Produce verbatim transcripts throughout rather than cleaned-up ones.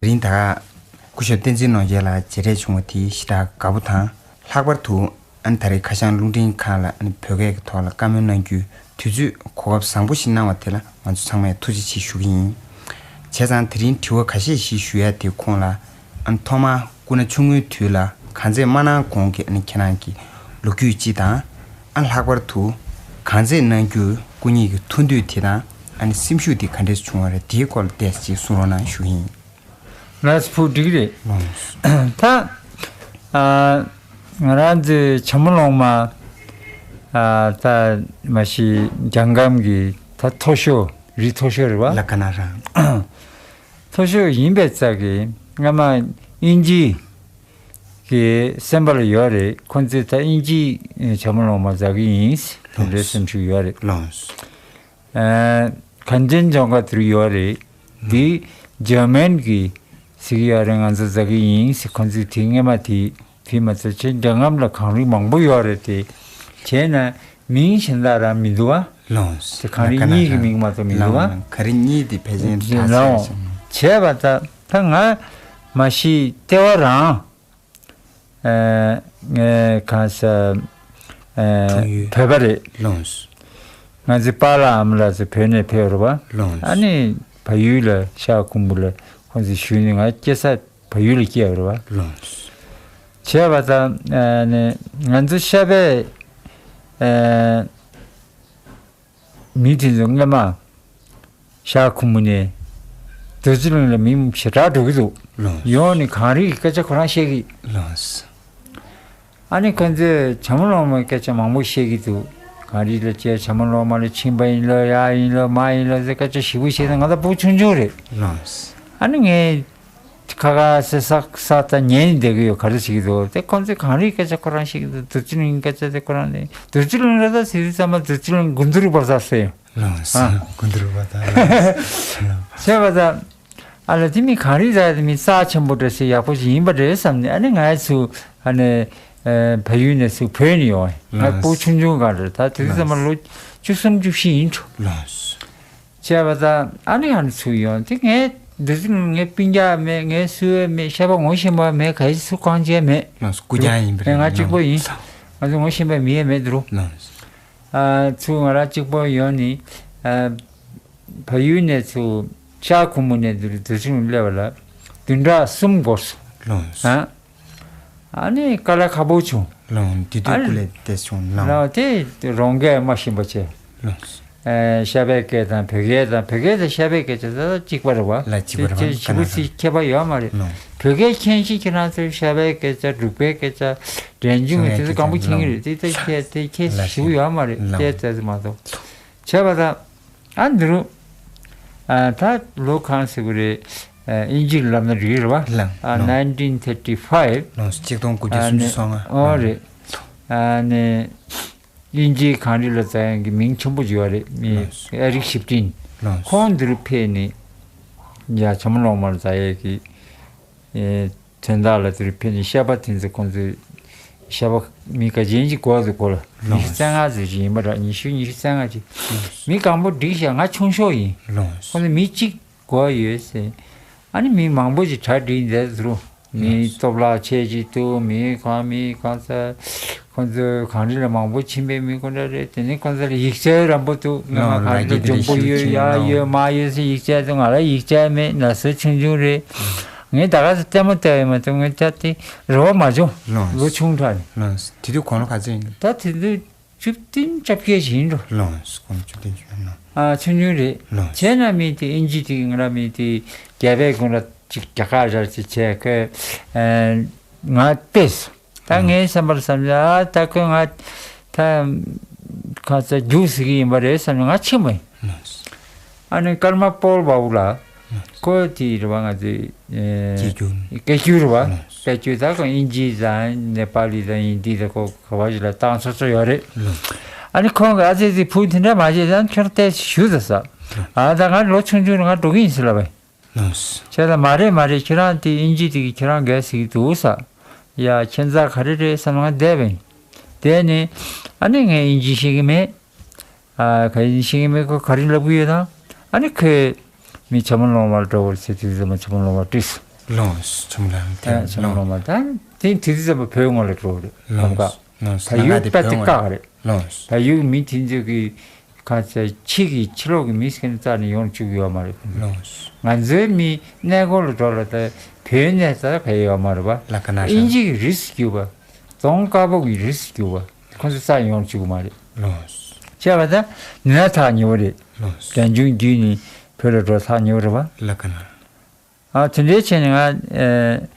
དེ་རིང་ད་ག་སྐུ་ཞབས་བསྟན་འཛིན་ནོར་རྒྱས་ལགས་མཇལ་འཕྲད་བྱུང་བ་དེ་ཞེ་དྲག་དགའ་པོ་དང་། ལྷག་པར་དུ་ཨ་ནི་ད་རེས་ཁ་བྱང་རླུང་འཕྲིན་ཁང་ལ་ཨ་ནི་བོད་སྐད་ཀྱི་ཐོག་ལ་བཀའ་མོལ་གནང་རྒྱུའི་དུས་ཚོད་གོ་སྐབས་བཟང་པོ་ཞིག་གནང་བ་དེ་ལ་ང་ཚོ་ཚང་མས་ཐུགས་རྗེ་ཆེ་ཞུ་གི་ཡིན། བྱས་ཙང་དེ་རིང་དྲི་བ་ཁ་ཤས་ཤིག་ཞུ་ཡ་དེ་ཁོང་ལ་ཨ་ནི་ཐོག་མར་སྐུ་ན་ཆུང་ངུའི་དུས་ལ་གངས་འཛེགས་མ་གནང་གོང་གི་ཨ་ནི་ཁྱེད་རང་གི་ལོ་རྒྱུས་སྤྱི་དང་། ཨ་ལྷག་པར་དུ་གངས་འཛེགས་གནང་རྒྱུའི་སྐུ་ཉིད་ཀྱི་ཐུགས་འདོད་དེ་དང་། ཨ་ནི་སེམས་ཤུགས་དེ་ག་འདྲས་བྱུང་བ་རེད། དེའི་སྐོར་ལ་ཏོག་ཙམ་ཅིག་གསུང་རོགས་གནང་ཞུ་གི་ཡིན། ལགས་སོ། འགྲིག་རེད། ད་ཨ་ང་རང་ཚོའི་བྱམས་པ་སློབ་མ་ཨ་ད་མ་གཞི་རྒྱལ་ཁམས་ཀྱི་ད་མཐོ་ཤོས་རིགས་མཐོ་ཤོས་རེད་བ། ལ་ཀ་ན་རང་མཐོ་ཤོས་ཡིན་པའི་རྩ་གི་སྔ་མ་དབྱིན་ཇི་གི་སེམས་པ་ལ་ཡོད་རེད། ཁོང་ཚོས་ད་དབྱིན་ཇི་བྱམས་པ་སློབ་མ་མཛད་ཀྱི་ཡིན་དེ་འདྲའི་སེམས་ཤུགས་ཡོད་རེད། ལགས་སོ། ཨ་གངས་ཅན་ལྗོངས་མཁར་དེར་ཡོད་རེད། འདི་འཇར་མན་གྱི་ཟེར་གྱི་ཡོད་རེད། ང་ཚོ་མཛད་ཀྱི་ཡིན་ཟེར། ཁོང་ཚོས་དེ་སྔ་མ་དེ་དེ་མ་ཚད་ཆེ་རྒྱལ་ཁམས་ལ་གངས་རི་མང་པོ་ཡོད་རེད་དེ། བྱས་ན་མིང་གཞན་དག་རང་མི་འདུག་བ། ལགས་སོ། དེ་གངས་རི་གཉིས་ཀྱི་མིང་མ་གཏོགས་མི་འདུག་བ། ལགས་སོ། གངས་རི་གཉིས་དེ་ཕལ་ཆེར་གྲགས་ཆེ་ལགས་ཤིང་། བྱས་པ་ད་ད་ང་མ་གཞི་ལྟེ་བ་རང་ཨ་ངས་གང་ཟེར་ཨ་འཁྲུངས་ཡུལ་བོད་པ་རེད། ལགས་སོ། ང་ཚོའི་པཱ་ལགས་ཨ་མ་ལགས་ཚོ་བོད་ནས་ཕེབས་རེད་བ། ལགས་སོ། ཨ་ནི་བལ་ཡུལ་ལ་ཤར་ཁུམ་བུ་ལ་ཁོང་ཚོ་བཞུགས་ནས། ང་སྐྱེས་ས་བལ་ཡུལ་ལ་སྐྱེས་པ་རེད་བ། ལགས་སོ། བྱས་པ་ད་ཨ་ནི་ང་ཚོ་ཤར་པའི་ཨ་མི་དེ་ཚོ་སྔ་མ་ཤར་ཁུམ་བུ་ནས་རྡོ་རྗེ་གླིང་ལ་མི་ཞེ་དྲག་འགྲོ་གི་འདུག། ལགས་སོ། ཡོང་ནས་གངས་རི་གི་སྐད་ཆ་ཁོ་རང་བཤད་ཀྱི། ལགས་སོ། ཨ་ནི་ཁོ་ཚོས་བྱམས་པ་སློབ་མའི་སྐད་ཆ་མང་པོ་བཤད་ཀྱི་འདུག། གངས་རི་ལ་བཅས་བྱམས་པ་སློབ་མ་ལ་ཕྱིན་པ་ཡིན་ལོ། ཡར་ཡིན་ལོ། མར་ཡིན་ལོ་ཟེར་སྐད་ཆ་ཞེ་པོ་བཤད་ནས། ང་ད་བུ་ཆུང་ཆུང་རེད། ལགས་སོ། ཨ་ནི་ངས་ཁ་ཁ་ཟེར་ས་ས་ད་ཉན་ནས་བསྡད་ཀྱི་ཡོད། ག་རེ་བྱེད་ཀྱི་འདུག། དེ་ཁོ་ཚོས་གངས་རིའི་སྐད་ཆ་ཁོ་རང་བཤད་ཀྱི་འདུག། རྡོ་རྗེ་གླིང་སྐད་ཆ་དེ་ཁོ་རང་ནས། རྡོ་རྗེ་གླིང་རེད། ད་ཟེར་དུས་ཙམ་པ་རྡོ་རྗེ་གླིང་དགུ་འདུལ་བ་ས་ཟེར། ལགས་སོ། ཨ། དགུ་འདུལ་བ་ད། ལགས་སོ། བྱས་པ་ད། ཨ་ལ་དེ་མི་གངས་རི་ར་དེ་མི་རྩ་ཆེན་པོ་འདྲ་ཞིག་ཡག་པོ་ཞིག་ཡིན་པ་རེད་བསམ་ནས། ཨ་ནི་ང་ཚོ་ཨ་ནི་ཨ་བལ་ཡུལ་ནས་ཚུར་བོད་ནས་ཡོང་བ། ང་ལགས་སོ། བུ་ཆུང་ཆུང་སྒང་རེད། ད་དེ་དུས་ཙམ་པ་ལོ་བཅུ་གསུམ་བཅུ་བཞི་ཡིན་འགྲོ། ལགས་སོ། བྱས་པ་ད་ཨ་ནི་ཨ་ནི་ཚུར་ཡོང་དེ། ངས་འདི་ཚོ་ངའི་སྤུན་ཀྱག་མེད། ངའི་སུ་ཡང་མེད། ཤ་པ་ངོ་ཤེས་པ་མེད། ག་ཡི་སུ་གང་བྱས་མེད། ལགས་སོ། སྐུ་རྐྱང་ཡིན་པ་རེད། ང་གཅིག་པོ་ཡིན། ང་ཚོ་ངོ་ཤེས་པའི་མི་ཡང་མེད་འདུག། ལགས་སོ། ཨ་ཚུར་ང་རང་གཅིག་པོ་ཡོང་ནས་ཨ་བལ་ཡུལ་ནས་ཚུར་ཤར་ཁུམ་བུ་ནས་འདིར་རྡོ་རྗེ་གླིང་སླེབས་པ་ལ་བདུན་ཕྲག་གསུམ་འགོར་སོང་། ལགས་སོ། ཨ་ཨ་ནི་དཀའ་ལས་ཁག་པོ་བྱུང་། ལགས་སོ། དེ་དུས་ཨ་སྐུ་ལས་ཏེ་བྱུང་། ལགས་སོ། ལགས་སོ། དེ་རོང་སྐད་མ་ཤེས་པ་བྱས། ལགས་སོ། ཨ་ཤར་པའི་སྐད་དང་བོད་སྐད་དང་། བོད་སྐད་དང་ཤར་པའི་སྐད་ཆ་ད་གཅིག་པ་རེད་བ། ལ་གཅིག་པ་རེད་བ། དེ་ཞེ་པོ་ཅིག་ཁྱད་པར་ཡོད་མ་རེད། ལགས་སོ། བོད་སྐད་མཁྱེན་ཞིང་ཁྱེད་རང་ཚོའི་ཤར་པའི་སྐད་ཆ། འབྲུག་པའི་སྐད་ཆ། འབྲས་ལྗོངས་ཀྱི་དེ་ཚོ་གང་པོ་མཁྱེན་གྱི་རེད། དེ་ད་ཁྱད་དེ་ཁྱད་ཞེ་པོ་ཡོད་མ་རེད། ལགས་སོ། དེ་ཙམ་མ་གཏོགས། བྱས་པ་ད་ཨ་འདི་རུ་ཨ་ད་ལོ་གང་ཟེར་དགོས་རེད། ཨ་དབྱིན་ཇིར་ལབ་ན་འགྲིག་གི་རེད་བ། ལགས་ཨ་ལགས། ནའིན་ཊིན་ཐར་ཊི་ཕའིབ། ལགས་སོ། གཅིག་སྟོང་དགུ་བརྒྱ་སུམ་ཅུ་སོ་ལྔ། ཨོ་རེད། ཨ་ནི་དབྱིན་ཇིའི་གངས་རི་ལ་འཛེགས་མཁན་གྱི་མིང་ཆེན་པོ་ཅིག་ཡོད་རེད། མི་ལགས་སོ། ཨེ་རིག་ཤིབ་ཏིན། ལགས་སོ། ཁོང་འདི་རུ་ཕེབས་ནས་ཡ་བྱམས་པ་སློབ་མར་འཛེགས་ཡས་ཀྱི་ཨེ་དོན་དག་ལ་འདི་རུ་ཕེབས་ནས་ཤར་པ་དེ་ཚོ་ཁོང་ཚོས་ཤར་པ་མི་ག་ཅན་ཅིག་གོ་འདུག་གོ་ལ། ལགས་སོ། ཉི་ཤུ་རྩ་ལྔ་ཙམ་ཅིག་ཡིན་པ་འདྲ། ཉི་ཤུ་ཉི་ཤུ་རྩ་ལྔ་ཅིག། ལགས་སོ། མི་གང་པོ་འགྲིག་ཤག། ང་ཆུང་ཤོས་ཡིན། ལགས་སོ། ཁོང་ཚོ་མི་གཅིག་གོ་ཡོད་ཟེར། ཨ་ནི་མི་མང་པོ་ཅིག་གྲ་སྒྲིག་མཛད་འདུག། མི་ལགས་སོ། སྟོབས་ལགས་ཆེ་ཅིག་འདུག། མི་གང་མི་གང་ས་ཁོང་ཚོ་གངས་རི་ལ་མང་པོ་ཕྱིན་པའི་མི་ཁོ་འདྲ་རེད། དེ་ནས་ཁོང་ཚོ་ལ་ཡིག་ཆ་རན་པོ་འདུག། ང་ལགས་གངས་རི་ལ་ལགས་འཇོན་པོ་ཡོད། ཡར་ཡོད་མར་ཡོད་ཟེར་ཡིག་ཆ་འདུག། ང་ལ་ཡིག་ཆ་མེད། ན་ཚོད་ཆུང་ཆུང་རེད། ངས་ད་ག་ས་ལྟད་མོ་བལྟས་ཡོད་མ་གཏོགས་ངས་ད་དེ་རེ་བ་མ་བྱུང་། ལགས་སོ། ལོ་ཆུང་དྲགས་ནས། ལགས་སོ། དེ་དུས་དགུང་ལོ་ག་ཚོད་ཡིན། ད་དེ་དུས་བཅུ་བདུན་བཅོ་བརྒྱད་ཅིག་ཡིན་འགྲོ། ལགས་སོ། དགུང་ལོ་བཅུ་བདུན་བཅོ་བརྒྱད་ན། ཨ་ཆུང་ཆུང་རེད། ལགས་སོ། བྱས་ན་མི་དེ་དབྱིན་ཇི་དེ་ང་རང་མི་དེ་རྒྱ་བལ་ཀུན་ལ་ཅིག་རྒྱ་གར་ཞར་ཅིག་བྱས་ཁོས་ཨ་ང་དཔེ་སོང་། ད་ངའི་བསམ་པར་བསམ་ཡ་ད་ཁོས་ང་ད་ག་ས་རྒྱུགས་ཟེར་གྱི་ཡིན་པ་རེད་བསམ་ནས་ང་ཕྱིན་པ་ཡིན། ཨ་ནི་ཀརྨ་པོལ་བྷ་བུ་ལགས་ཁོ་དེ་རེད་བ། ང་ཚོའི་སྐད་སྒྱུར། སྐད་སྒྱུར་རེད་བ། སྐད་སྒྱུར་ད་ཁོ་དབྱིན་ཇི་དང་ནེ་པ་ལི་དང་ཧིན་དི་དང་ཁོ་ག་བ་ཞིག་ལ་བཏང་ཆོག་ཆོག་ཡོད་རེད། ཨ་ནི་ཁོང་གིས་ཨ་ཙི་ཙི་བུ་དེ་འདྲ་མ་བྱེད་ཙང་ཁྱོད་ཏོག་ཙམ་བཞུགས་ད་ཟེར། ཨ་ད་ང་ལོ་ཆུང་ཆུང་རེད། ང་འགྲོ་གི་ཡིན་ཟེར་ལབ་པ་ཡིན། ལགས་སོ། བྱས་ཙང་མ་རེད་མ་རེད། ཁྱེད་རང་དེ་དབྱིན་ཇི་དེ་གིས་ཁྱེད་རང་འགལ་ཟེར་གྱི་འདུག་ཟེར། ཡ་ཁྱད་མཚར་ག་རེ་རེད་བསམ་ང་བསྡད་པ་ཡིན། བསྡད་ནས་ཨ་ནི་ངས་དབྱིན་ཇི་ཤེས་ཀྱི་མེད། ཨ་ག་ཡིན་ཤེས་ཀྱི་མེད། ཁོ་ག་རེ་ལབ་ཀྱི་ཡོད་དམ། ཨ་ནི་ཁོས་མི་བྱམས་པ་སློབ་མར་འགྲོ་དགོས་ཟེར་དུས་ཙམ་པ་བྱམས་པ་སློབ་མར་བྲིས་སོང་ ལོངས། ཆུ་མོ་ལམ་ཨ་དེ་ཆུ་མོ་ལོངས། ལམ་མ་ད་དེ་དེ་དུས་ཙམ་པ་བོད་ངོས་ལ་འགྲོ་རེད། ལམ་ལོངས་ཀ་ལོངས། ད་ལམ་ཡུལ་ཀ་དེ་པ་བོད་དེ་ངོས་ཀ་ལ་རེད། ལོངས། ད་ཡུལ་མི་དེ་ཚོ་གི་ག་ཚ་ཕྱི་གི་ཕྱི་ལོགས་ཀྱི་མི་ཟེར་མཁན་རྩ་ནས་ཡོང་བཅུག་ཡོད་མ་རེད། ལོངས། ང་ཚོའི་མི་གནས་སྐོར་ལ་འགྲོ་ལ་ད་བོད་ནས་ད་ག་ཡོད་མ་རེད་པ། ལ་ཀ་ན་ཧྲ། དབྱིན་ཇི་གི་རིས་སུ་གྱུར་པ། གདོང་དཀར་པོ་གི་རིས་སུ་གྱུར་པ་ཁོ་ཚོ་རྩ་ཡོང་བཅུག་མ་རེད། ལོངས། བྱས་པ་ད་ནི་ན་ཐག་ཉེ་བོ་རེད། ལོངས། གྲོན་ཆུང་བརྒྱུད་ནས་བོད་ལ་འགྲོ་ཐག་ཉེ་བོ་རེད་པ། ལ་ཀ་ན། ཨ་དེ་འདྲའི་བྱས་ནས་ང་ཨེ་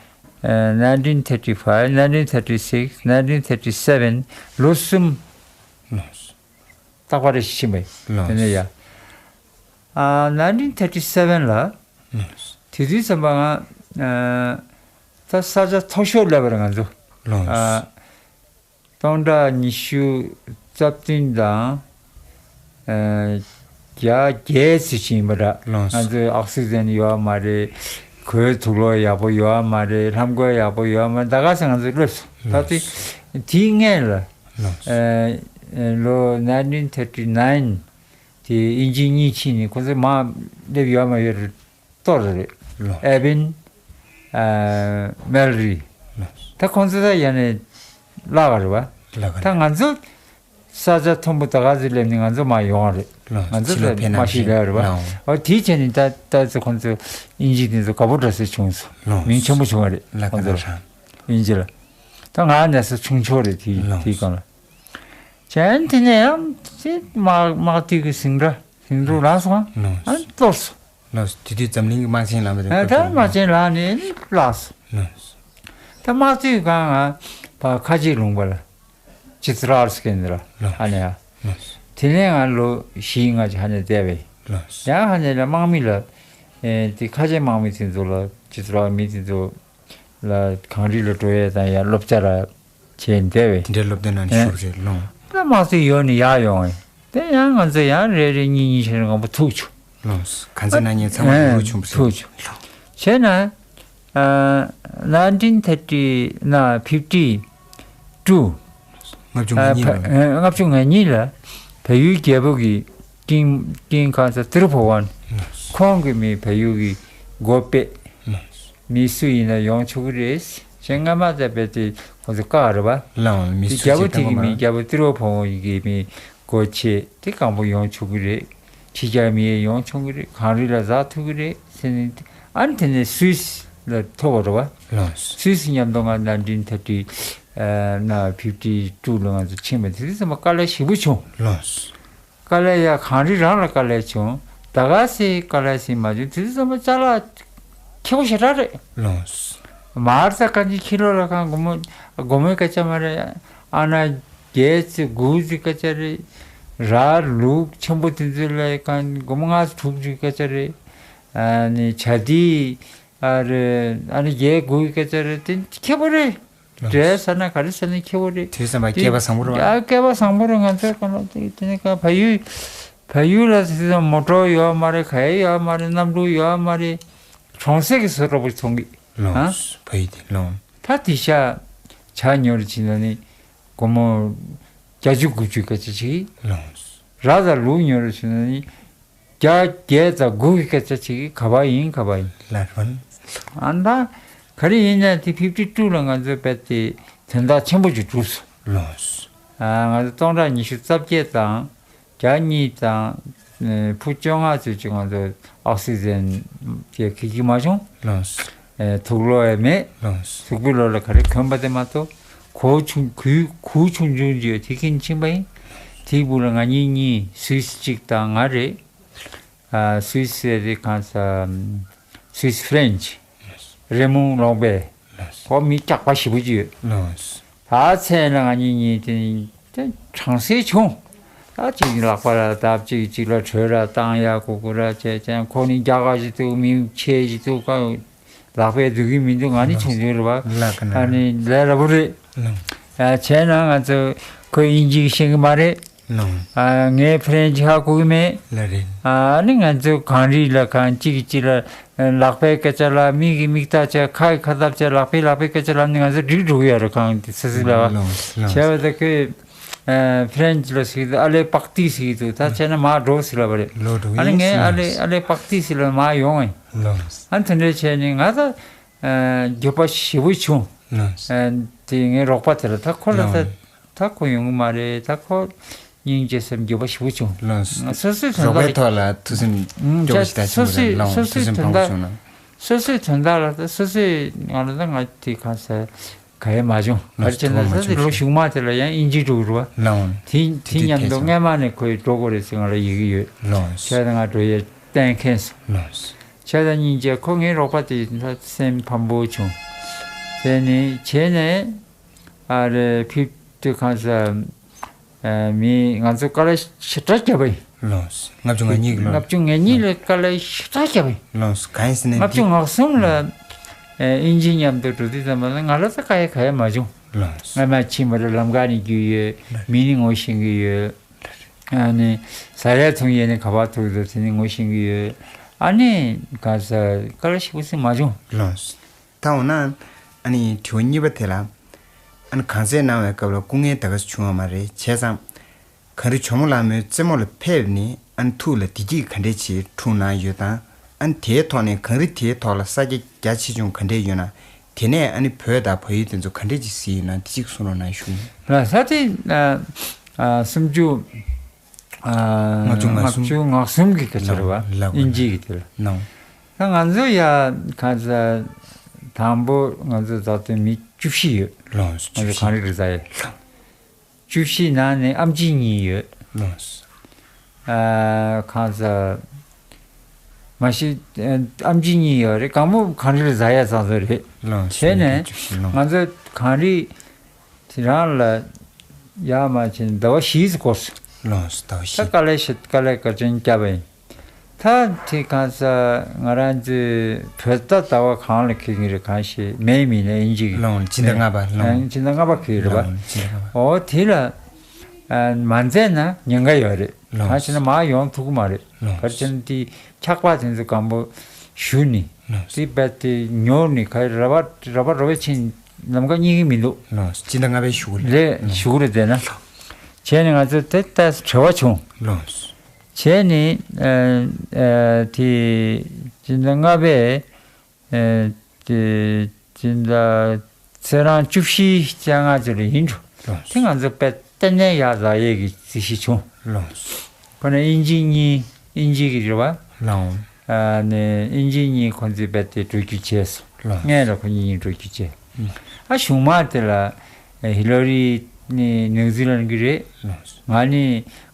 ཨེ་nineteen thirty-five, nineteen thirty-six, nineteen thirty-seven ལོ་གསུམ། ལོངས། རྟག་པར་ཕྱིན་པས། ལོངས། དེ་ནས་ཡ། ཨ་nineteen thirty-seven ལ། ལོངས། དེ་དུས་ཙམ་པ་ང་ཨ་ད་ས་ཆ་མཐོ་ཤོས་སླེབས་པ་རེད་ང་ཚོ། ལོངས། ཨ་སྟོང་ཕྲག་ཉི་ཤུ་རྩ་བདུན་དང་ཨ་བརྒྱ་བརྒྱད་ཙམ་ཞིག་ཡིན་པ་འདྲ། ལོངས། ང་ཚོའི་ཨོག་སི་ཇན་ཡོད་མ་རེད། གོས་དུག་ལོག་ཡག་པོ་ཡོད་མ་རེད། ལྷམ་གོས་ཡག་པོ་ཡོད་མ་རེད། ད་ག་ས་ང་ཚོ་སླེབས་སོང་། ད་ལོངས། དེ་དེའི་སྔོན་ལ། ལོངས། ཨ་ཨ་ལོ་nineteen thirty-nine དེ་དབྱིན་ཇི་གཉིས་ཕྱིན་ནས་ཁོ་ཚོ་མར་སླེབས་ཡོད་མ་ཡོད་རེད། གཏོར་རེད། ལོ། ཨེ་བིན། ཨ་མེལ་རི། ལོ། ད་ཁོང་ཚོ་ད་ཡ་ནས་བརླག་ག་རེད་པ། བརླག་ག་ད་རེད། ང་ཚོ་ས་ཆ་མཐོན་པོ་ད་ག་ཚོད་སླེབས་ནས་ང་ཚོ་མར་ཡོང་བ་རེད། ལོ། ང་ཚོ་ཕྱི་ལོགས་ད་ཕེབས་མ་ནང་ཤི་བཞིན་ལ་རེད་པ། ལོ། འོ་དེའི་ཆ་ནས་ད་ད་ཚོ་ཁོང་ཚོ་དབྱིན་ཇི་དེ་ཚོ་དགའ་པོ་འདྲ་སེ་བྱུང་སོང་། ལོ། མིང་ཆེན་པོ་བྱུང་བ་རེད། ལ་ཁོང་ཀ་ཚོ་ན་ཧྲ། དབྱིན་ཇི་ལ། ད་ང་གནས་ས་ཆུང་ཆུང་རེད་དེ་ལོ། དེའི་སྒང་ལ། གཞན་དེ་ནས་ཡང་དེ་དམག་དམག་དུས་ཀྱི་ཟིང་འདྲ་ཟིང་འཁྲུག་ལངས་སོང་། ལོ། ཨ་གཏོར་སོང་། ལོ། དེ་དུས་འཛམ་གླིང་གི་དམག་ཆེན་ལངས་པ་རེད། ཨ་ད་དམག་ཆེན་ལངས་ནས་བརླགས་སོང་། ལོ། ད་དམག་དུས་སྒང་ང་ཕར་ཁ་ཆེ་ལུང་པ་ལ་ཅི་ཙི་ར་ཟེར་མཁན་འདི་ལ་ལོ། ཨ་ནི་ཡ། ལོ། དེ་ནས་ང་ལོ་བཞི་ལྔ་ཅིག་ཧ་ནས་བསྡད་པས། ལོ། ཡང་ཧ་ནས་ལ་དམག་མི་ལ་ཨེ་དེ་ཁ་ཆེ་དམག་མི་དེ་ཚོ་ལ་ཅི་ཙི་ར་མི་དེ་ཚོ་ལ་གངས་རི་ལ་འགྲོ་ཡས་དང་ཡ་སློབ་གྲྭ་ལ་བྱས་བསྡད་པས། དེ་འདྲའི་སློབ་སྡེ་ནང་ནས་ཨེ། ཞུགས་རེད་ལོང་། ད་དམག་རྩིས་ཡོད་ནི་ཡག་ཡོང་ངས། དེ་ཡང་ང་ཚོ་ཡང་རེ་རེ་གཉིས་གཉིས་བྱས་ནས་མང་པོ་ཐུག་བྱུང་། ལོང་། གང་ཚེ་ན་ཉིན་ཚང་མ་ཨེ། ཡུལ་ཆུང་པོ་ཐུག་བྱུང་། བྱས་ན་ཨ་nineteen thirty ན་fifty two ལྔ་བཅུ་ང་གཉིས་ལ། ལྔ་བཅུ་ང་གཉིས་ལ་བལ་ཡུལ་རྒྱལ་པོ་གི་ཀིང་ཀིང་གང་ཟེར་ཏི་རུ་བྷ་ཝན། ཁོང་གིས་མི་བལ་ཡུལ་གྱི་འགོ་སྤེལ། མི་སུ་ཡིན་ན་ཡོང་ཆོག་གི་རེད། གཞན་སྔ་མ་ལྟ་བུ་དེ་ཁོང་ཚོ་བཀག་རེད་པ། ལའང་མི་དེ་སུ་རྒྱལ་པོ་ཞིག་དེ་གི་མི་དང་རྒྱལ་པོ་ཏི་རུ་བྷ་ཝན་གྱི་མི་སྒོ་ཕྱེ་དེ་གང་པོ་ཡོང་ཆོག་གི་རེད། ཕྱི་རྒྱལ་མི་ཡང་ཡོང་ཆོག་གི་རེད། གངས་རི་ལ་འཛེག་ཐུབ་ཀྱི་རེད་ཟེར་ནས། ཨ་ནི་དེ་ནས་སུད་སི་ལ་ཐོབ་པ་རེད་པ། ལའང་སུད་སི་མཉམ་དུ་ང་nineteen thirty ན་fifty two ལ་ང་ཚོ་ཕྱིན་པ་དེ་དུས་ཙམ་པ་དཀའ་ལས་ཞེ་པོ་བྱུང་། ལའང་། དཀའ་ལས་ཡ་གངས་རི་རང་ལ་དཀའ་ལས་བྱུང་། ད་ག་སེ་དཀའ་ལས་ཟིན་མ་བྱུང་། དེ་དུས་ཙམ་པ་ཅ་ལག་ཁེ་པོ་ཞེ་དྲག་རེད། ལོངས། མར་ས་གང་ཅི་ཁྱི་ལོ་ལ་གང་སྒོར་མོ་སྒོར་མོའི་སྐད་ཆ་མ་རེད། ཨ་ན་བརྒྱད་ཙི་དགུ་ཙི་སྐད་ཆ་རེད། ར་ལུག་ཆེན་པོ་དེ་ཚོ་ལ་གང་སྒོར་མོ་ལྔ་ཙི་དྲུག་ཙི་སྐད་ཆ་རེད། ཨ་ནི་བྱ་དེ་ཨ་རེད། ཨ་ནི་བརྒྱད་དགུ་གི་སྐད་ཆ་རེད། དེ་ཁེ་པོ་རེད། འབྲས་ཟ་ན་ག་རེ་ཟ་ན་ཁེ་པོ་རེད། དུས་བསམ་པ་སྐལ་པ་བཟང་པོ་རེད་པ། ཡ་སྐལ་པ་བཟང་པོ་རེད། ང་ཚོའི་གང་ལ་དེ་དེ་ནས་ག་བལ་ཡུལ་བལ་ཡུལ་ལ་དེ་ཚོ་མོ་ཊོ་ཡོད་མ་རེད། ག་ཡེ་ཡོད་མ་རེད། གནམ་གྲུ་ཡོད་མ་རེད། གྲོང་གསེབ་ཀྱི་བཟོ་འདྲ་པོ་མཐོང་གི། ལོངས། ཨ། བལ་ཡུལ་དེ་ལོངས། ད་དེ་ཤ་བྱ་ཉོ་རུ་ཕྱིན་ན་ནི་སྒོར་མོ་བརྒྱད་ཅུ་དགུ་བཅུ་སྐད་ཆ་ཅིག་ལོངས། ར་དང་ལུག་ཉོ་རུ་ཕྱིན་ན་ནི་བརྒྱ་བརྒྱད་དང་དགུ་གི་སྐད་ཆ་ཅིག་ག་པར་ཡིན་ག་པར་ཡིན། ལ་རོན། ཨ་ད་ག་རེ་ཡིན་ན་དེ་fifty two ལ་ང་ཚོ་རྦད་དེ་དོན་དག་ཆེན་པོ་ཅིག་གྲུབ་སོང་། ལོངས། ཨ་ང་ཚོ་སྟོང་ཕྲག་ཉི་ཤུ་རྩ་བརྒྱད་དང་། བརྒྱ་གཉིས་དང་། ཨེ་ཕུ་བཅོ་ལྔ་ཚོད་ཅིག་ང་ཚོ་ཨོག་སི་ཇན་གྱི་ཁེ་གི་མ་བྱུང་། ལོངས། ཨེ་དུག་ལོག་ཡང་མེད། ལོངས། དུག་པའི་ལོགས་ལ་ག་རེ་གོན་པ་དེ་མ་གཏོགས་གོས་ཆུང་གོས་གོས་ཆུང་ཆུང་ཅིག་ཡོད་དེ་གྱོན་ཕྱིན་པ་ཡིན། དེའི་སྦུག་ལ་ང་གཉིས་གཉིས་སུད་སི་གཅིག་དང་ང་རེད། ཨ་སུད་སི་རེད་གང་ས་སུད་སི་ཧྥི་རེན་ཆི་རེ་མུང་ལོག་པས་ཁོ་མི་སྐྱག་པ་ཞེ་པོ་ཅིག་ཡོད། ལོངས། ད་ཚེ་ན་ང་གཉིས་གཉིས་དེ་དེ་གྲང་སེ་བྱུང་། ད་གཅིག་ལག་པ་ལ་བརྡབ་གཅིག་གཅིག་ལ་གྲོས་ར་བཏང་ཡ་གུ་གུ་ར་བྱས་ཙང་ཁོ་ནི་རྒྱ་གར་ཞིག་འདུག་མི་ཆེ་ཞིག་འདུག་ག་ལག་པས་འདུག་གི་མི་འདུག་ང་ནི་ཆུང་ཆུང་རེད་པ། ལ་ཀ་ན། ཨ་ནི་ལས་སླ་པོ་རེད། ལོངས། ཨ་བྱས་ན་ང་ཚོ་ཁོ་དབྱིན་ཇི་ཤེས་གི་མ་རེད། ལོངས། ཨ་ངས་ཧྥི་རེན་ཆི་ཧ་གོ་གི་མེད། ལ་རེད། ཨ་ནི་ང་ཚོ་གངས་རི་ལ་གང་གཅིག་གིས་གཅིག་ལ་ལག་པའི་སྐད་ཆ་ལ་མིག་གིས་མིག་ལྟ་བྱས་ཁ་གིས་ཁ་ལྟ་བྱས་ལག་པས་ལག་པའི་སྐད་ཆ་ལབ་ནས་ང་ཚོ་འགྲིག་འགྲོ་གི་ཡོད་རེད་གང་དེ་སི་སི་ལ་བ། ལོངས་ལོངས། བྱས་པ་ད་ཁོས་ཨ་ཧྥི་རེན་ཆི་ལ་ཟེར་གི་འདུག་ཨ་ལེ་པག་ཏི་ཟེར་གི་འདུག་ད་བྱས་ན་མར་འགྲོ་ཟེར་ལབ་པ་རེད། ལོ་འགྲོ་ཨ་ནི་ངས་ཨ་ལེ་ཨ་ལེ་པག་ཏི་ཟེར་ལབ་མར་ཡོང་ངས། ལོངས། ཨ་ནི་དེ་འདྲས་བྱས་ནས་ང་ད། འགྱོད་པ་ཞེ་པོ་བྱུང་། ལགས། དེ་ངའི་རོགས་པ་དེ་ལ་ད་ཁོ་ལ་ད་ལགས། ད་ཁོ་ཡོང་གི་མ་རེད། ད་ཁོ་སྙིང་རྗེ་སེམས་འགྱོད་པ་ཞེ་པོ་བྱུང་། ལགས། སོ་སོའི་དོན་རོགས་པའི་དག་ཐོག་ལ་ཐུགས་སེམས་སྐྱོ་བོ་ཞིག་ད་ཅི་མ་རེད། ལགས། སོ་སོའི་ཐུགས་སེམས་དོན་ཕམ་པོ་བྱུང་ན། སོ་སོའི་དོན་དག་ལ་ད་སོ་སོའི་ང་ལ་ད་ང་དེ་གང་ཟེར་ག་ཡེ་མ་བྱུང་། ལགས། ག་རེ་བྱས་ན་ད་དེ་ལོ་གཞུག་མ་དེ་ལ་ཡང་དབྱིན་ཇི་འགྲོ་གི་རེད་བ། ལགས། དེ་དེ་མཉམ་དུ་སྔས་མ་ནས་ཁོས་འགྲོ་དགོས་རེད་ཟེར་ང་ལ་ཡི་གེ་ཡོད། ལགས། བྱས་ཙང་ང་འགྲོ་ཡས་གཏན་འཁེལ་སོང་། ལགས། བྱས་ཙང་སྙིང་རྗེ་ཁོ་ངའི་རོགས་པ་དེ་ད་སེམས་ཕམ་པོ་བྱུང་། དེ་ནས་བྱས་ནས་ཨ་རེ་ཕེབས་དུས་གང་ཟེར། ཨ། མི་ང་ཚོ་དཀའ་ལས་ཞེ་དྲག་བརྒྱབ་པ་ཡིན། ལགས། ལྔ་བཅུ་ང་གཉིས་ཀྱི་ལགས། ལྔ་བཅུ་ང་གཉིས་ལ་དཀའ་ལས་ཞེ་དྲག་བརྒྱབ་པ་ཡིན། ལགས། གང་ཡིན་ཟེར་ན་ལྔ་བཅུ་ང་གསུམ་ལ་ཨ་དབྱིན་ཇི་མཉམ་དུ་འགྲོ་དུས་ཙམ་པ་ལ་ང་ལ་ད་དཀའ་ཡ་ག་ཡ་མ་བྱུང་། ལགས། སྔ་མ་ཕྱིན་པ་རེད། ལམ་ཁ་ནས་རྒྱུགས་ཡོད། མི་ནི་ངོ་ཤེས་ཀྱི་ཡོད། ཨ་ནི་ཟ་ཡ་འཐུང་ཡས་ནི་ག་པར་ཐུག་འདུག་དེ་ནི་ངོ་ཤེས་ཀྱི་ཡོད། ཨ་ནི་ག་ས་དཀའ་ལས་ཞེ་པོ་ཞིག་མ་བྱུང་། ལགས། ད་འོ་ན་ཨ་ནི་དྲི་བ་གཉིས་པ་དེ་ལ། ཨ་ནི་གང་ཟག་གནང་བའི་སྐབས་ལ་སྐུ་ངལ་ད་ག་ཟེ་བྱུང་བ་མ་རེད། བྱས་ཙང་། གངས་རི་ཇོ་མོ་ལགས་མོའི་རྩེ་མོ་ལ་ཕེབས་ནས་ཨ་ནི་ཐུགས་ལ་བདེ་སྐྱིད་ག་འདྲས་ཅིག་འཁྲུངས་གནང་ཡོད་དང་། ཨ་ནི་དེའི་ཐོག་ནས་གངས་རི་དེའི་ཐོག་ལ་ས་རྒྱ་རྒྱ་ཆེ་ཆུང་ག་འདྲས་ཡོད་ན། དེ་ནས་ཨ་ནི་བོད་དང་བལ་ཡུལ་དེ་ཚོ་ག་འདྲས་ཅིག་གཟིགས་ཡོད་ན་དེ་གཅིག་གསུང་རོགས་གནང་ཞུ། ལགས། ས་དེ་ཨ་ཨ་སུམ་ཅུ་ཨ་ལྔ་བཅུ་ང་གསུམ། ལྔ་བཅུ་ང་གསུམ་གྱི་སྐད་ཆ་རེད་བ། ལགས། དབྱིན་ཇི་གི་དེ་ལ། ལགས། ད་ང་ཚོ་ཡ་ག་ས་དང་པོ་ང་ཚོ་ད་ལྟ་མི་བཅུ་བཞི་ཡོད། ལགས། ང་ཚོ་གངས་རི་རི་ཟ་ཡས། ལགས། བཅུ་བཞི་ནང་ནས་ཨམ་ཆི་གཉིས་ཡོད། ལགས། ཨ་གང་ཟག་མ་གཞི་ཨམ་ཆི་གཉིས་ཡོད་རེད། གང་པོ་གངས་རི་ལ་ཟ་ཡ་ཚང་ཚོ་རེད། ལགས། བྱས་ནས་བཅུ་བཞི། ལགས། ང་ཚོ་གངས་རི་དེ་རང་ལ་ཡར་མར་བྱས་ནས་ཟླ་བ་བཞི་ཙམ་འགོར་སོང་། ལགས། ཟླ་བ་བཞི། ད་དཀའ་ལས་ཞེ་དཀའ་ལས་ག་ཚོད་བརྒྱབ་པ་ཡིན། ད་དེ་གང་ཟག་ང་རང་ཚོའི་བོད་ཟླ་ཟླ་བ་གང་ལ་འཁེལ་གྱི་རེད། གང་ཞིག་མེ་ཡི་མི་ནས་དབྱིན་ཇི་གི། ལགས། སྤྱི་ཟླ་ལྔ་པ། ལགས། ཨ་སྤྱི་ཟླ་ལྔ་པ་འཁེལ་གྱི་རེད་པ། ལགས། སྤྱི་ཟླ་ལྔ་པ། ཨོ་དེ་ལ་ཨ་མ་མཛད་ན་ཉེན་ཁ་ཡོད་རེད། ལགས། གང་ཞེ་ན་མར་ཡོང་ཐུབ་ཀྱི་མ་རེད། ལགས། ག་རེ་བྱས་ན་དེ་འཁྱག་པ་དེ་ཚོ་གང་པོ་ཞུ་ནི། ལགས། དེ་རྦད་དེ་ཉོ་ནི་ག་རེ་ར་བ་ར་བ་རོ་བས་ཕྱིན་ལམ་ཁ་རྙེད་ཀྱི་མི་འདུག། ལགས། སྤྱི་ཟླ་ལྔ་པའི་གཞུག་གུ་རེད། རེད། ལགས། གཞུག་གུ་རེད་བསྡད་ན། ལགས། བྱས་ནས་ང་ཚོ་དེ་ལྟ་བྲེལ་བ་བྱུང་། ལགས། བྱས་ནས་ཨ་ཨ་དེ་སྤྱི་ཟླ་ལྔ་པའི་ཨ་དེ་སྤྱི་ཟླ་ཚེས་གྲངས་བཅུ་བཞི་བཅོ་ལྔ་ཙམ་ལ་ཡིན་འགྲོ། ལགས། དེ་ང་ཚོ་དཔེ་གཏན་ནས་ཡར་ཟ་ཡས་ཀྱི་རྩིས་གཞི་བྱུང་། ལགས། ཁོ་ན་དབྱིན་ཇི་གཉིས། དབྱིན་ཇི་གི་རེད་བ། ལགས། ཨ་ནི་དབྱིན་ཇི་གཉིས་ཁོ་ཚོས་རྦད་དེ་འགྲོ་རྒྱུ་བྱས་སོང་། ལགས། སྔོན་ལ་ཁོ་གཉིས་གཉིས་འགྲོ་རྒྱུ་བྱས། ཨ་གཞུག་མ་དེ་ལ་ཧི་ལོ་རི་ནི་ནིའུ་ཛི་ལན་གྱི་རེད། ལགས། ང་ནི་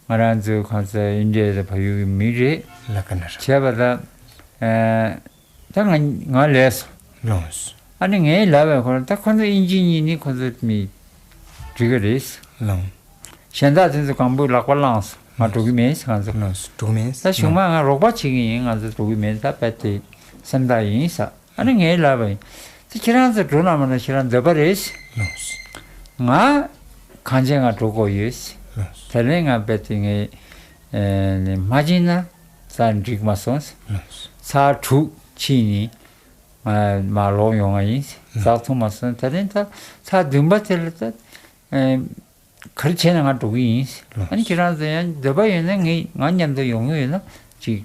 ང་རང་ཚོའི་གང་ས་ཨིན་ཌི་ཡ་དང་བལ་ཡུལ་གྱི་མི་རེད། ལ་ཀ་ན་ར། བྱས་པ་ད་ཨ་ད་ང་ང་ལས་སོང་། ལགས། ཨ་ནི་ངའི་ལབ་པའི་ཁོ་ན་ད་ཁོ་ཚོ་དབྱིན་ཇི་གཉིས་ནི་ཁོ་ཚོ་མི་འགྲིག་གི་རེད། ལགས། གཞན་དག་དེ་ཚོ་གང་པོས་ལག་པ་བླངས་སོང་། ང་འགྲོ་གི་མེད་ཟེར། ང་ཚོ། ལགས། འགྲོ་གི་མེད་ཟེར། ད་གཞུག་མ་ང་རོགས་པ་བྱེད་ཀྱི་ཡིན། ང་ཚོ་འགྲོ་གི་མེད། ད་རྦད་དེ་སེམས་ཐག་ཡིན་ཟེར། ཨ་ནི་ངས་ལབ་པ་ཡིན། དེ་ཁྱེད་རང་ཚོ་འགྲོ་ན་མ་ན་ཁྱེད་རང་འདོད་པ་རེད། ལགས། ང་གང་བྱས་ང་འགྲོ་དགོས་ཡོད། ལགས། དེ་ལས་ང་རྦད་དེ་ངས་ཨེ་ནི་མ་བྱིན་ན་ས་འགྲིག་མ་སོང་། ལགས། ཚར་དྲུག་ཕྱིན་ནི་ང་མར་ལོག་ཡོང་བ་ཡིན། ལགས། ཟ་འཐུང་མ་སོང་། དེ་རིང་ད་ཚར་བདུན་པ་དེ་ལ་ད་ཨེ། ག་རེ་བྱས་ན་ང་འགྲོ་གི་ཡིན། ལགས། ཨ་ནི་ཁྱེད་རང་ཚོ་ཡང་འདོད་པ་ཡོད་ན་ངས་ང་མཉམ་དུ་ཡོང་གི་ཡོད་ན་ཅིག་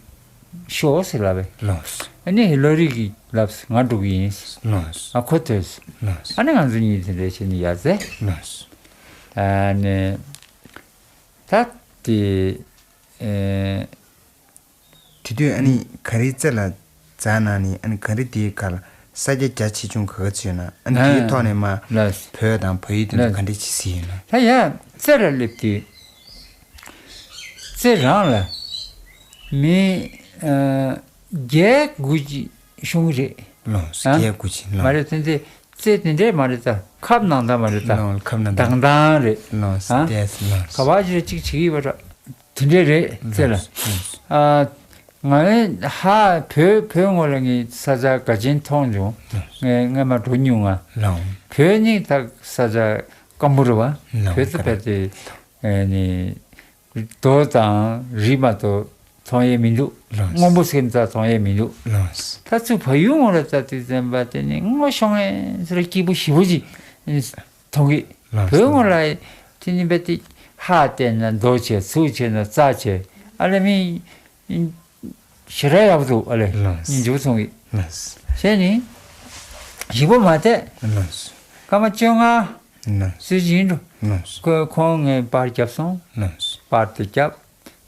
ཤོག་ཟེར་ལབ་པས། ལགས། ཨ་ནི་ཧི་ལོ་རི་གིས་ལབས། ང་འགྲོ་གི་ཡིན། ལགས། ཨ་ཁོ་ཐོས། ལགས། ཨ་ནི་ང་ཚོ་གཉིས་དེ་འདྲ་བྱས་ནས་ཡར་འཛེགས། ལགས། ཨ་ནི་ད་དེ་ཨེ། དེ་དུས་ཨ་ནི་གངས་རིའི་རྩེ་ལ་འཛེགས་གནང་ནས། ཨ་ནི་གངས་རི་དེའི་ཁར་ས་རྒྱ་རྒྱ་ཆེ་ཆུང་ག་ག་ཚོད་ཡོད་ན། ཨ་ནི་དེའི་ཨ་ཐོག་ནས་མར་ལགས། བོད་དང་བལ་ཡུལ་དེ་ཚོ་ལགས། ག་འདྲས་ཅིག་གཟིགས་ཡོད་ན། ད་ཡ་རྩེ་ལ་སླེབས་དུས་རྩེ་རང་ལ་མི་ཨ་བརྒྱད་དགུ་ཅིག་ཤོང་གི་རེད། ལགས། ཨ་བརྒྱད་དགུ་ཅིག། ལགས། མ་རེད། དེ་ཚོ་རྩེ་དེ་འདྲས་མ་རེད། ད་ཁབ་ནང་ད་མ་རེད། ད་ལགས། ཁབ་ནང་ད། དྭངས་དྭངས་རེད། ལགས། ཨ་དེ་ལགས། ག་བ་ཅིག་ཅིག་བྱེད་ཀྱི་ཡོད་པ་འདྲ། དེ་འདྲས་རེད་རྩེ་ལ། ལགས། ཨ་ང་ཧ་བོད་བོད་ངོས་ལ་ངས་ས་ཆ་འགའ་ཅན་མཐོང་བྱུང་། ལགས། ངས་སྔོན་མ་འགྲོ་མྱོང་ང་། ལགས། བོད་ནི་ད་ས་ཆ་སྐམ་པོ་རེད་བ། ལགས། བོད་ཚོ་བལ་ཏེ་ཨ་ནི་རྡོ་དང་རི་མ་གཏོགས་མཐོང་ཡས་མི་འདུག། ལགས། སྔོན་པོ་སེམས་རྩ་མཐོང་ཡས་མི་འདུག། ལགས། ད་ཚུར་བལ་ཡུལ་ངོས་ལ་ལྟ་དུས་ཙམ་པ་དེ་ནི་སྔོ་ཤོང་ངེ་ཟེར་སྐྱིད་པོ་ཞེ་པོ་ཅིག་མཐོང་གི། ལགས། བོད་ངོས་ལ་དེ་ནི་བལ་ཏེ་ཧ་བལྟས་ན་རྡོ་ཆེ། ཚུར་བྱས་ན་རྩྭ་ཆེ། ཨ་ལེ་མི་ཞེ་དྲག་ཡག་པོ་འདུག། ཨ་ལེ། ལགས། སྙིང་རྗེ་པོ་མཐོང་གི། ལགས། བྱས་ནི་ ཞིབ་པོ་མ་བལྟས། ལགས་སོ། སྐར་མ་བཅོ་ལྔ། ལགས་སོ། ཚོད་ཅིག་ཡིན་འགྲོ། ལགས་སོ། ཁོ་ཁོང་ངས་པར་བརྒྱབ་སོང་། ལགས་སོ། པར་དེ་བརྒྱབ།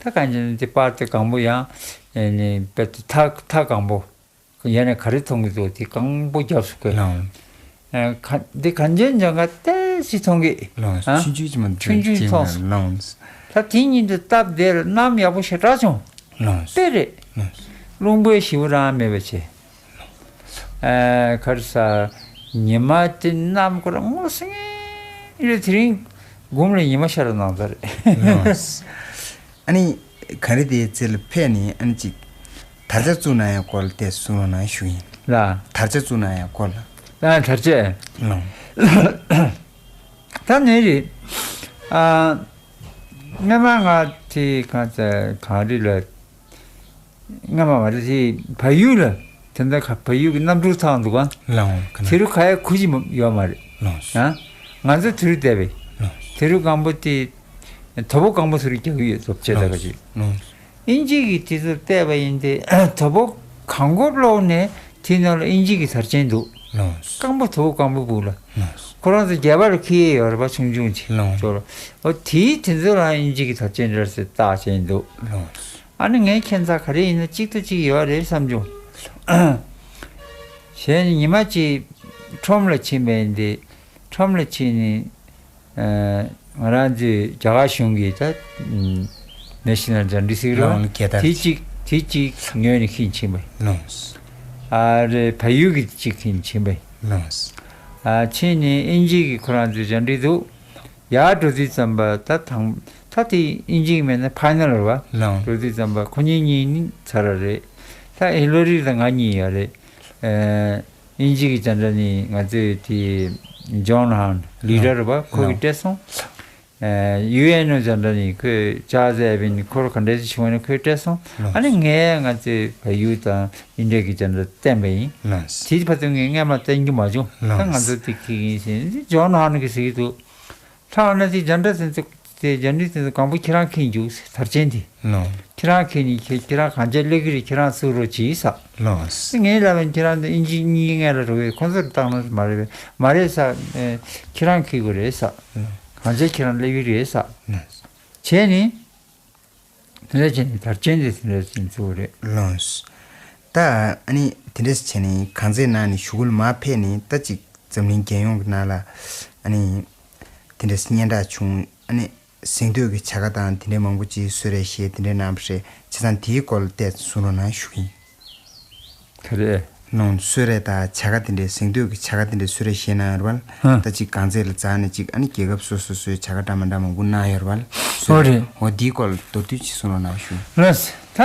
ད་གང་ཅི་ན་དེ་པར་དེ་གང་པོ་ཡང་ཨེ་ནི་དཔེ་དེ་མཐའ་མཐའ་གང་པོ། ཡ་ནས་ག་རེ་མཐོང་གི་འདུག་དེ་གང་པོ་བརྒྱབ་སོང་གི། ལགས། ཨེ་ག་འདི་གང་ཅན་ཅང་ག་ཏོག་ཙམ་མཐོང་གི། ལགས། ཨ། ཆུང་ཆུང་ཅིག་མ་ཆུང་ཆུང་མཐོང་སོང་། ལགས། ད་དེ་གཉིས་དེ་སྟབས་བདེ་ལ་གནམ་ཡག་པོ་ཞེ་དྲག་བྱུང་། ལགས། དཔེ་རེད། ལགས། རླུང་བུ་ཞེ་པོ་རང་མེད་པ་བྱས། ཨ། ག་རེ་ཟ། ཉི་མ་དེ་གནམ་ཁོ་རང་སྔོ་སིང་རེད། དེ་རིང་སྒོམ་ལ་ཉི་མ་ཤར་གནང་ད་རེད། ལགས། ཨ་ནི་གངས་རི་དེའི་རྩེ་ལ་ཕེབས་ནས་ཨ་ནི་ཅིག་དར་ཆ་བཙུགས་གནང་ཡག་སྐོར་ལ་ཏོག་ཙམ་གསུང་རོགས་གནང་ཞུ་ཡིན། ལགས། དར་ཆ་བཙུགས་གནང་ཡག་སྐོར་ལ། ལགས། དར་ཆ། ལགས། ད་ནི་རེད། ཨ། སྔོན་མ་ང་དེ་གང་ཚེ་གངས་རི་ལ། སྔ་མ་མ་རེད་དེ་བལ་ཡུལ་ལ། དེ་འདྲ་ག་བལ་ཡུལ་གྱི་གནམ་གྲུ་ཚང་འདུག་ག་ལགས། དེ་རུ་ཁ་ཡ་ཁུ་ཅི་ཡོད་མ་རེད། ལགས། ཨ། ང་ཚོ་དེ་རུ་བསྡད་པས། ལགས། དེ་རུ་སྒང་པོ་དེ་དོ་པོ་སྒང་པོ་ཚུར་རྒྱག་གི་ཡོད་ཚོ་བྱས་ད་ག་ཅིག་ལགས། དབྱིན་ཇི་གིས་དེ་ཚོར་བལྟས་པ་ཡིན་ཏེ་དོ་པོ་གང་གོ་ལོག་ནས་དེ་ནང་ལ་དབྱིན་ཇི་གི་དར་ཆེན་འདུག་ལགས། སྐམ་པོ་དོ་པོ་སྐམ་པོ་འདུག་ལ། ལགས། ཁོ་རང་ཚོ་རྒྱ་བལ་ཁི་ཡེ་ཡོད་རེད་པ། ཆུང་ཆུང་ཅིག་ལགས། ཅོ་ལ། འོ་དེའི་དེ་ཚོ་རང་དབྱིན་ཇི་གི་དར་ཆེན་རེད་ཟེར་བཏགས་བྱས་འདུག་ལགས། ཨ་ནི་ངའི་ཁྱད་མཚར་ག་རེ་ཡིན་ན་གཅིག་ཏུ་གཅིག་ཡོད་རེད་བསམ་བྱུང་། གཞན་ཉི་མ་གཅིག་ཁྲོམ་ལ་ཕྱིན་པ་ཡིན་ཏེ། ཁྲོམ་ལ་ཕྱིན་ནས་ང་རང་ཚོའི་རྒྱ་གར་གཞུང་གི་ད་ནེ་ཤི་ནལ་ཇན་ཌི་ཟེར་རོ། ལགས། རྒྱལ་དར། དེ་གཅིག་དེ་གཅིག་ཉོས་ནས་ཁྱེར་ཕྱིན་པ་ཡིན། ལགས། ཨ་རེ་བལ་ཡུལ་གྱི་གཅིག་ཁྱེར་ཕྱིན་པ་ཡིན། ལགས། ཨ་ཕྱིན་ནས་དབྱིན་ཇི་གི་ཁོ་རང་ཚོའི་ཇན་ཌི་འདུག་ཡར་འགྲོ་དུས་ཙམ་པ་ད་དང་ད་དེ་དབྱིན་ཇི་གི་མེད་ན་ཕ་ནལ་རེད་པ། ལགས། འགྲོ་དུས་ཙམ་པ་ཁོ་གཉིས་གཉིས་ནི་ཚར་རེད། ད་ཧི་ལ་རི་དང་ང་གཉིས་ཡོད་རེད། ཨེ། དབྱིན་ཇི་གི་ཇན་ཌི་ནི་ང་ཚོའི་དེ་ཇོན་ཧན་ལི་ཌར་རེད་པ། ཁོ་གིས་སྤྲད་སོང་། ཨེ། ཡུ་ཨེན་ཨོ་ཇན་ཌི་ནི་ཁོས་ཅཱར་ཇི་ཨེ་བིན་ཁོར་ག་འདྲས་ཞིག་བྱུང་བ་ནི་ཁོས་སྤྲད་སོང་། ལགས། ཨ་ནི་ངས་ང་ཚོའི་བལ་ཡུལ་དང་དབྱིན་ཇི་གི་ཇན་ཌི་བསྟན་པ་ཡིན། ལགས། དེའི་བར་དུ་ངས་སྔ་མ་བསྟན་རྒྱུ་མ་བྱུང་། ད་ལགས། ང་ཚོ་དེ་ཁྱེར་གྱི་ཡིན་ཟེར་ནས་ཇོན་ཧན་གིས་ཟེར་གྱི་འདུག་ཐ་ན་དེ་ཇན་ཌི་དེ་ཚོ་དེ་ཇན་ཌི་དེ་ཚོ་གང་པོ་ཁྱེད་རང་ཁྱེར་འཇུག་དར་ཆེན་དེ། ལགས། ཁྱེད་རང་ཁྱེར་ནས་ཁྱེད་ཁྱེད་རང་གང་ཅི་སླེབས་ཀྱི་རེད། ཁྱེད་རང་བཙུགས་རོགས་གྱིས་ཟེར། ལགས། ངས་ལབ་པ་ཁྱེད་རང་དེ་དབྱིན་ཇི་གཉིས་སྔོན་ལ་འགྲོ་གི་ཁོང་ཚོར་བཏང་ན་མ་རེད་པས། མ་རེད་ཟེར། ཨེ། ཁྱེད་རང་ཁྱེར་དགོས་རེད་ཟེར། ལགས། གང་ཅི་ཁྱེད་རང་སླེབས་ཀྱི་རེད་ཟེར། ལགས། བྱས་ནས། དེ་འདྲ་བྱས་ནས་དར་ཆེན་དེ་དེ་འདྲ་བྱས་ནས་བཙུགས་པ་རེད། ལགས། ད་ཨ་ནི་དེ་འདྲ་བྱས་ནས་གངས་རྩེ་ནང་ནས་གཞུག་གུ་ལ་མར་ཕེབས་ནས་ད་ཅིག་འཛམ་གླིང་རྒྱལ་ཡོངས་ཀྱི་ནང་ལ་ཨ་ནི་དེ་འདྲ་སྙན་གྲགས་བྱུང་། ཨ་ནི་གཟེངས་བསྟོད་ཀྱི་བྱ་དགའ་དང་དེ་འདྲའི་མང་པོ་ཅིག་གསོལ་རས་བཞེས་དེ་འདྲའི་གནང་བ་རེད། བྱས་ཙང་དེའི་སྐོར་ལ་ཏོག་ཙམ་གསུང་རོགས་གནང་ཞུ་གི་ཡིན། ག་རེ། ནང་གསོལ་རས་དང་བྱ་དགའ་དེ་འདྲའི་གཟེངས་བསྟོད་ཀྱི་བྱ་དགའ་དེ་འདྲའི་གསོལ་རས་བཞེས་གནང་ཡོད་རེད་པ། ཧ། ད་ཅིག་གངས་རྩེ་ལ་འཛེགས་ནས་ཅིག་ཨ་ནི་རྒྱལ་ཁབ་སོ་སོ་སོའི་བྱ་དགའ་འདྲ་མི་འདྲ་མང་པོ་གནང་ཡོད་རེད་པ། ཧོ་རེད། འོ་དེའི་སྐོར་ལ་མདོར་བསྡུས་ཅིག་གསུང་རོགས་གནང་ཞུ། ལགས། ད་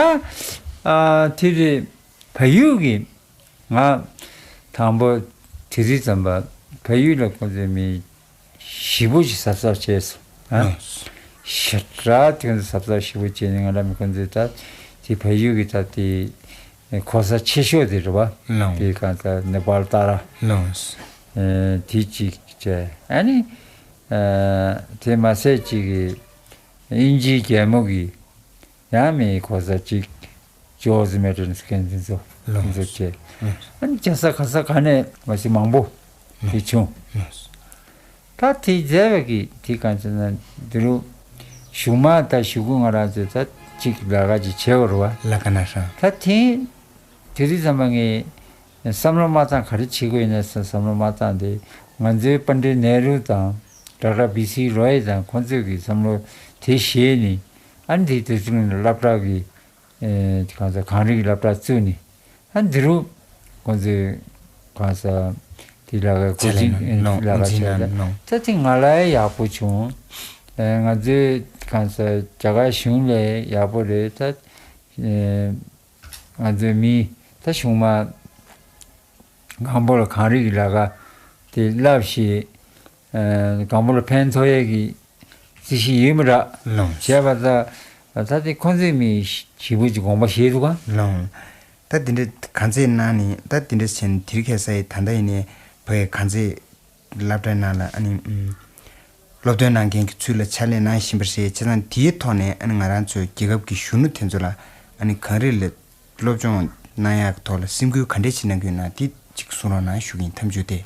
ཨ་དེ་རེད། བལ་ཡུལ་གྱི་ང་དང་པོ་དེ་དུས་ཙམ་པ་བལ་ཡུལ་ལ་ཁོང་ཚོས་མི་ཞེ་པོ་ཅིག་གཟབ་གཟབ་བྱས་སོང་་། ཨ། ལགས། ཞེ་དྲག་དེ་ཚོ་གཟབ་གཟབ་ཞེ་པོ་བྱས་ནས་ང་ལ་མི་ཁོང་ཚོས་ད་དེ་བལ་ཡུལ་གྱི་ད་དེ་གོ་ས་ཆེ་ཤོས་དེ་རེད་པ། ལགས། དེ་གང་ལྟར་ནེ་པཱལ་ཏཱ་ར། ལགས། ཨེ། དེ་གཅིག་བྱས། ཨ་ནི་ཨ་དེ་མ་ཟད་ཅིག་གི་དབྱིན་ཇིའི་རྒྱལ་མོ་གི་ཡང་མི་གོ་ས་གཅིག་ཇོརྗ་མེ་ཊན་སི་མཁན་དེ་ཚོ། ལགས། དེ་ཚོ་བྱས། ཨ་ནི་རྒྱལ་ས་ག་ས་ག་ནས་མ་གཞི་མང་པོ་དེ་བྱུང་། ལགས། ད་དེ་མཛད་པ་གི་དེ་གང་ཅི་ན་འདི་རུ་གཞུག་མ་ད་གཞུག་གུ་ང་རང་ཚོས་ད་གཅིག་ལས་ཀ་ཅིག་བྱེད་དགོས་རེད་པ། ལས་ཀ་ན་ཧྲ། ད་དེ་དེ་དུས་ཙམ་པ་ངས་བསམ་བློ་མ་བཏང་ག་རེ་བྱེད་དགོས་ཡིན་ན་བསམ་བསམ་བློ་མ་བཏང་སྟེ་ང་ཚོའི་པཎྜི་ཏ་ནེ་རུ་དང་ཌོག་ཊར་བི་སི་རོ་ཡི་དང་ཁོང་ཚོས་ཀྱི་བསམ་བློ་དེ་བཞེས་ནས་ཨ་ནི་དེ་དུས་ཙམ་ལ་སློབ་གྲྭ་གི་ཨེ། གང་ཟེར་གངས་རི་གི་སློབ་གྲྭ་བཙུགས་ནས་ཨ་འདི་རུ་ཁོང་ཚོས་གང་ཟེར་དེ་ལས་ཀ་འགོ་འཛིན་ལས་ཀ་བྱས་ཏེ་ད་དེ་ང་ལ་ཡག་པོ་བྱུང་། ཨེ། ང་ཚོའི་གང་ཟེར་རྒྱ་གར་གཞུང་ལས་ཡག་པོ་རེད་ད། ཨེ། ང་ཚོའི་མི་ད་གཞུང་མ་སྒང་པོ་ལ་གངས་རི་གི་ལས་ཀ་དེ་བསླབས་ཤིག་ཨ། སྒང་པོ་ལ་ཕན་ཐོགས་ཡས་ཀྱི་རྩིས་གཞི་ཡོད་མི་ར། ལགས། བྱས་པ་ད་ད་དེ་ཁོང་ཚོའི་མི་ཞེ་པོ་ཅིག་དགོངས་པ་བཞེས་འདུག་ག། ལགས། ད་དེ་འདྲ་གངས་རྩེ་ནང་ནས་ད་དེ་འདྲ་བྱས་ནས་དེ་རིང་ཁ་སང་ཡི་ད་ལྟ་ཡིན་ནའི་བོད་ཀྱི་གངས་རྩེ་སློབ་གྲྭའི་ནང་ལ་ཨ་ནི་ཨུམ། སློབ་སྟོན་གནང་མཁན་གྱི་ཚུལ་ལ་ཕྱག་ལས་གནང་བཞིན་པ་རེད། བྱས་ཙང་དེའི་ཐོག་ནས་ཨ་ནི་ང་རང་ཚོའི་རྒྱལ་ཁབ་ཀྱི་གཞོན་ནུ་དེ་ཚོ་ལ་ཨ་ནི་གངས་རི་ལ་སློབ་སྦྱོང་གནང་ཡག་གི་ཐོག་ལ་སེམས་ཁུར་ག་འདྲས་ཅིག་གནང་གི་ཡོད་ན་དེ་ ཅིག་གསུང་རོགས་གནང་ཞུ་གི་ཡིན། ཐབས་བྱུས་དེ།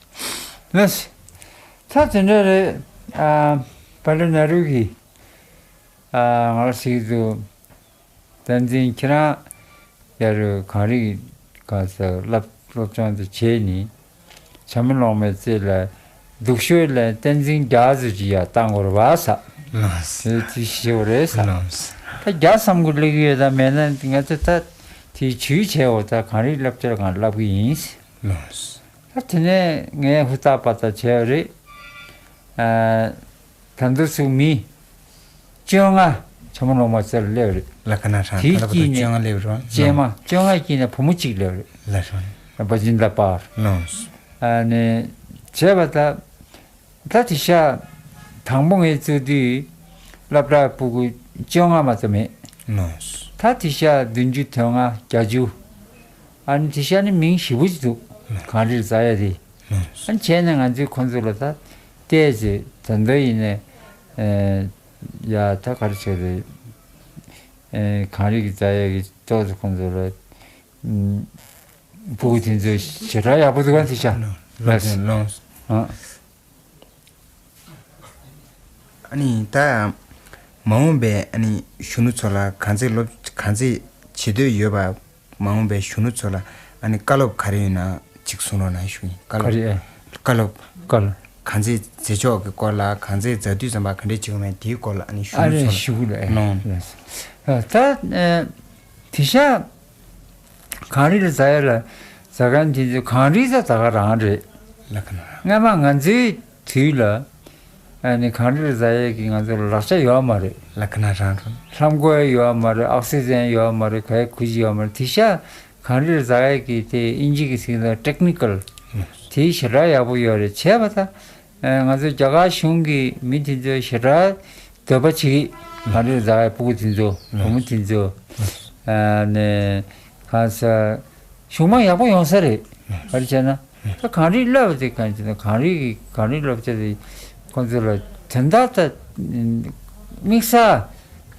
ལགས། ད་དེ་འདྲ་རེད། ཨ། པ་ལི་ན་རུ་གི། ཨ། ང་ལ་ཟེར་གྱི་འདུག་བསྟན་འཛིན། ཁྱེད་རང་ཡ་རུ་གངས་རི་ག་ས་སློབ་སློབ་སྦྱོང་དེ་བྱས་ནི། བྱ་མོ་ལོང་མའི་རྩེ་ལ་སྡུག་ཤོས་ལ་བསྟན་འཛིན་རྒྱ་མཚོ་ཅིག་ཡར་བཏང་དགོས་རེད་པ་ས། ལགས། དེ་དེ་ཞེ་པོ་རེད་ས། ལགས། ད་རྒྱ་བསམ་གི་སླེབས་ཡོད། ད་མེད་ན་ང་ཚོ་ད་དེ་བྱུས་བྱས་འོ། ད་གངས་རི་སློབ་གྲྭར་གང་སློབ་གི་ཡིན། ལགས། ད་དེ་ནས་ངས་ཧུར་ཐག་པ་ད་བྱས་པ་རེད། ཨ། ད་དུང་ཚུར་མི་བཅོ་ལྔ་བྱ་མོ་ལོང་མའི་རྩེ་ལ་སླེབས་རེད། ལགས། ཁ་ན་ཧྲང་དེའི་ད་ལྟ་དཀྱིལ་ནས་བཅོ་ལྔ་སླེབས་རེད། བཅོ་ལྔ། བཅོ་ལྔའི་དཀྱིལ་ནས་བུ་མོ་གཅིག་སླེབས་རེད། ལགས་སོ། བ་ཇིན་ད་པར། ལགས། ཨ་ནི་བྱས་པ་ད། ད་དེ་ཤ་དང་པོ་ངས་བཙུགས་དུས་སློབ་གྲྭ་ཕྲུ་གུ་བཅོ་ལྔ་མ་གཏོགས་མེད། ལགས། ད་དེ་ཤ་བདུན་ཅུ་དོན་ལྔ། བརྒྱད་ཅུ། ཨ་ནི་དེ་ཤ་ནི་མིང་ཞེ་པོ་ཅིག་འདུག་གངས་རིར་འཛེག་ཡ་དེ། ཨ་ནི་བྱས་ནས་ང་ཚོས་ཁོང་ཚོ་ལ་ད་བལྟས་ཚེ་ད་འདོད་ཡིན་ནས། ཨེ། ཡ་ད་ག་རེ་བྱས་རེད། ཨེ། གངས་རི་གི་འཛེག་ཡ་གི་ཏོག་ཙམ་ཁོང་ཚོ་ལ། ཨུམ། ཕྲུ་གུ་དེ་ཚོ་ཞེ་དྲག་ཡག་པོ་འདུག་ག་དེ་ཤ། ལགས། ལགས། ཨ། ཨ་ནི་ད་མ་འོངས་པའི་ཨ་ནི་གཞོན་ནུ་ཚོ་ལ་གངས་རྩེད་སློབ་གངས་རྩེད་བྱེད་འདོད་ཡོད་པ། མ་འོངས་པའི་གཞོན་ནུ་ཚོ་ལ་ཨ་ནི་བཀའ་སློབ་ག་རེ་ཡོད་ན་ཅིག་གསུང་རོགས་གནང་ཞུ་ཡིན། བཀའ་སློབ། ག་རེ། བཀའ་སློབ། བཀའ་སློབ། གངས་རྩེད་མཛད་ཕྱོགས་ཀྱི་སྐོར་ལ། གངས་རྩེད་མཛད་དུས་ཙམ་པ་ག་འདྲས་བྱེད་དགོས་མེད་དེའི་སྐོར་ལ་ཨ་ནི་གཞོན་ཨ་ནི་ནུ་ཚོ་ལ་ཞུ་གི་ལ། ལགས། ལགས། ད་ཨ་དེ་ཤ། གངས་རི་ལ་འཛེག་ཡ་ལ་འཛེག་མཁན་དེ་ཚོ་གངས་རི་ད་ད་ག་རང་རེད། ལགས་ཁ་ན། སྔ་མ་ང་ཚོའི་དུས་ལ་ཨ་ནི་གངས་རི་ལ་འཛེག་ཡ་གི་ང་ཚོ་ལ་ལག་ཆ་ཡོད་མ་རེད། ལགས་ཁ་ན་རང་རང་། ལྷམ་གོག་ཡོད་མ་རེད། ཨོག་སི་ཇན་ཡོད་མ་རེད། ག་ཡ་གུ་ཅི་ཡོད་མ་རེད། དེ་ཤ་གངས་རི་ལ་འཛེག་ཡ་གི་དེ་དབྱིན་ཇི་གི་ཚིག་ལ་ཊེག་ནི་ཀལ། ལགས། དེ་ཞེ་དྲག་ཡག་པོ་ཡོད་རེད། བྱས་པ་ད། ཨ། ང་ཚོ་རྒྱ་གར་གཞུང་གི་མི་དེ་ཚོ་ཞེ་དྲག་འདོད་པ་བྱེད་ཀྱི། གངས་རིར་འཛེག་ཡའི་ཕྲུ་གུ་དེ་ཚོ། བུ་མོ་དེ་ཚོ། ཨ་ནི་གང་ཟེར། གཞུང་མང་ཡག་པོ་ཡོང་ས་རེད། ག་རེ་བྱས་ན། ད་གངས་རིར་སློབ་པ་དེ་གང་བྱས་ན། གངས་རི་གི་གངས་རིར་སློབ་ཆ་དེ་ཁོང་ཚོ་ལ་དོན་དག་ད་དམིགས་བསལ་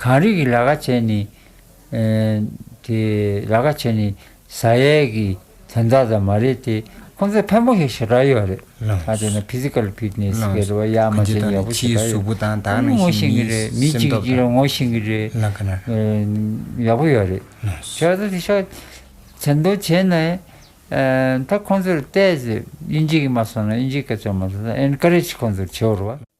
གངས་རི་གི་ལས་ཀ་བྱས་ནས། ཨེ། དེ་ལས་ཀ་བྱས་ནས་ཟ་ཡས་ཀྱི་དོན་དག་ཙམ་མ་རེད་དེ། ཁོང་ཚོ་ཕན་པོ་ཞིག་ཞེ་དྲག་ཡོད་རེད། ལགས། ད་དེ་ན་ཕི་སི་ཀལ་ཕིཊ་ནེ་སི་ལགས། ག་རེ་བ་ཡག་མ་ཕན་ཆད་ཆད་ཡག་པོ་ཞེ་ཕྱིའི་དྲག་གཟུགས་པོ་ཡོད། དང་ད་ནང་ངོ་བཞིན་ཤེས་ཀྱི་མིའི་རེད། མི་སེམས་གཅིག་སྟོབས་གཅིག་ལ་དང་། ངོ་ཤེས་ཀྱི་རེད། ལགས་ཁ་ན། ཨེ། ཡག་པོ་ཡོད་རེད། ལགས། བྱས་ཙང་དེ་ཤ་ཚན་དོ་བྱས་ན། ཨེ། ད་ཁོང་ཚོར་བལྟས་ཚེ་དབྱིན་ཇི་གིས་མ་སོང་ན། དབྱིན་ཇིའི་སྐད་ཆ་མ་སོང་ན་ཨེན་ཀ་རེཇ་ཁོང་ཚོར་བྱེད་འོར་བ།